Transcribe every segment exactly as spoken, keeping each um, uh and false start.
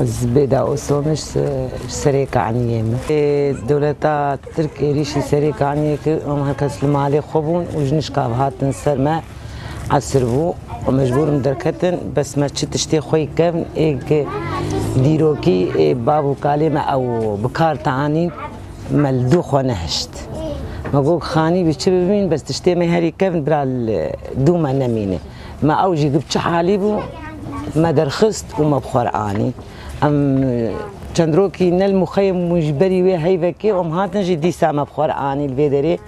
Ez Bêda Oslomiş, e, Serê Kaniyê me. Ê, dewleta Tirk êrîşî Serê Kaniyê kir, em her kes li malê xwe bûn û ji nişka ve hatin ser me, esir bû û mecbûr in derketin, bes me çi tiştê xwe yî kevn, ê ki dîrokî, ê, bav û kalê me ew bi kar tanîn, me li dû xwe nehişt. Me got, xanî bi çi bibîn, bes tiştê me herî kevn, bira li dû me nemîne. Me ew jî bi çi halî bû, me derxist û me bi xwe re anî. Em çend rokî ne li muxeyê bûn ji berî wê heyvekê, em hatin jî dîsa me bi xwe re anî li vê derê.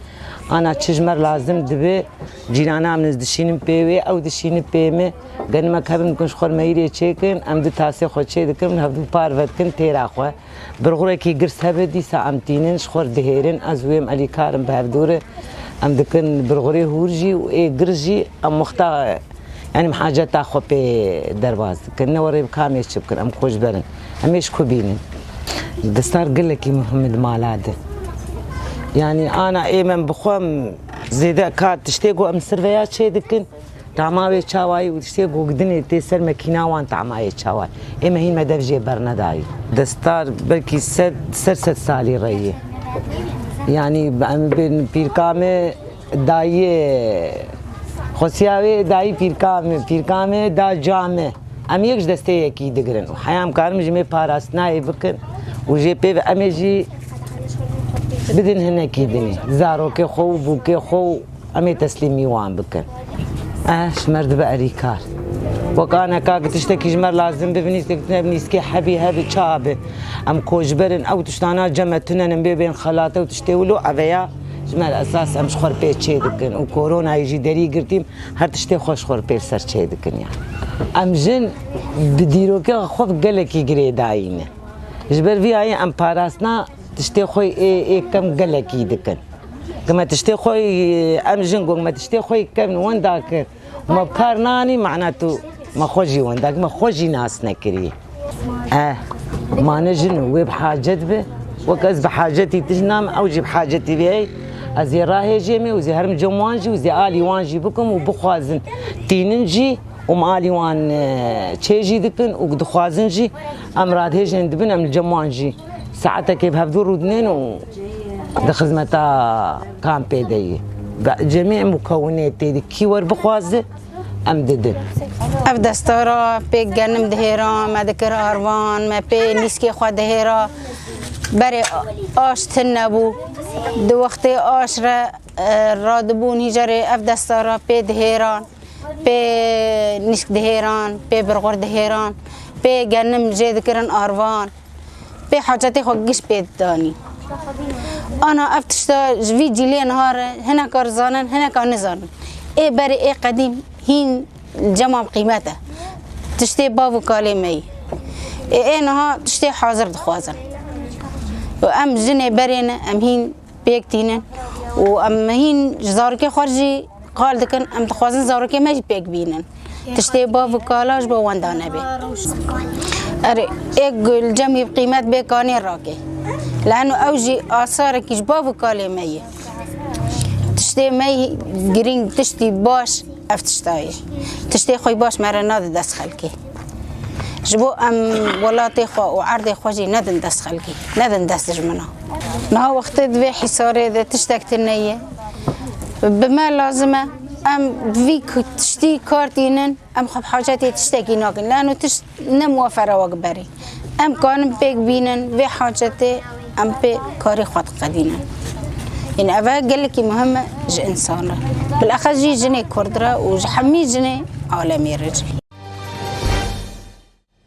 Ana çi ji me re lazim dibe, cîrana min ez dişînim pê wê, ew dişînin pê min. Genimek hebin dikin ji xwe re meyîrê çêkin, em du tasê xwe çê dikin, hevdû parve dikin têra xwe. Birxurekî girs hebe dîsa em tînin, ji xwe re dihêrin, ez wê em elîkar in bi hevdû re. Em dikin birxurê hûr jî û ê girs jî em wexta, yanî em haceta xwe pê derbas dikin. Ne werê bi kamê çi bikin, em xwe ji ber in. Em ê ji ku bînin? Destar gelekî muhim e di mala de. Yanî ana ê me bi xwe em zêde ka tiştê ku em sirveya çê dikin. Tama wê çawayî û tiştê gogdinê tê ser mekîna wan tama yê çawayî. Ê me hîn me dev jê bernedayî. Destar belkî sed, ser sed salî reyê. Yanî em bên pîrka me dayê xwesiya wê dayî pîrka me, pîrka me da ca me. Em yek ji destê yekî digirin. Û heya em karin ji me parastinayê bikin û jê pê ve em ê jî bidin hinekî dinê. Zarokê xwe û bûkê xwe û Em ê teslîmî wan bikin. Eh, ji me re dibe erîkar. Wek aneka ki tiştekî ji me re lazim bibe, nîskek tune bi nîskê hebî hebi çawa bi. Em koçber in, ew tiştana cem me tune ne, em bê bên xelate û tiştê wilo, eveya ji me re esas em ji xwe re pê çê dikin. Û koronayê jî derî girtîm, her tiştê xwe ji xwe re pê li ser çê dikin yani. Em jin bi dîrokê xwe bi gelekî girêdayî ne. Ji ber vî yayê em parastina tiştê xwe ê, ê kem gelekî dikin. Ku me tiştê xwe, em jin ku me tiştê xwe kevn wenda kir, me bi kar nanî, mana tu me xwe jî wenda kir, me xwe jî nas nekirî. Eh, mane jin û wê bi hacet be, wek ez bi hacetî tijna me, ew jî bi hacetî vê. Ez ê rahêjê me û zê herim cem wan jî û zê alî wan jî bikim û bixwazin tînin jî û me alî wan, e, çê jî dikin û dixwazin jî em radhêjên dibin, em li cem wan jî saetekê bi hevdû rûdinên û di xizmeta kampê de yî. Bi cemê mukewinê tê de kî wer bixwaze, em didin. Ev destara pê genim dihêra, me dikir arvan, me pê nîskê xwe dihêra. Berê aş tune bû. Di wextê aş re, e, radibûn hîjarê ev destara pê dihêran. Pê nîsk dihêran, pê birxur dihêran, pê genim jê dikirin arvan, pê hacetê xwe giş pê didanî. Ana ev tişta ji vî cîlê niha re hineka dizanin, hineka nizanin. Ê berê ê qedîm hîn cema bi qîmet e. Tiştê bav û kalê me yî. Ê, ê niha tiştê hazir dixwazin. Û em jinê berê ne, em hîn pêk tînin û em hîn ji zarokê xwe jî qal dikin, em dixwazin zarokê me jî pêk bînin. Tiştê bav û kala ji bo wenda nebe. Erê, ê gul cemî bi qîmet bê kanê rake. Leno ew jî asarekî ji bav û kalê me ye. Tiştê me girîng, tiştî baş ev tişta ye. Tiştê xwe baş me re nade dest xelkê. Ji bo em welatê xwe û erdê xwe jî nedin dest xelkî, nedin dest dijmina. Niha wextê di vê hîsarê de tiştek tune ye. Bi me lazim e, em vî k-, tiştî kar tînin, em xwe bi hacetê tiştekî nakin. Leno tişt ne muwefere wek berê. Em kanin pêk bînin vê hacetê, em pê karê xwe diqedînin. Ên ev gelekî muhim e ji însan re. Bilexes jî jinê Kurd re û ji hemî jinê alemê re jî.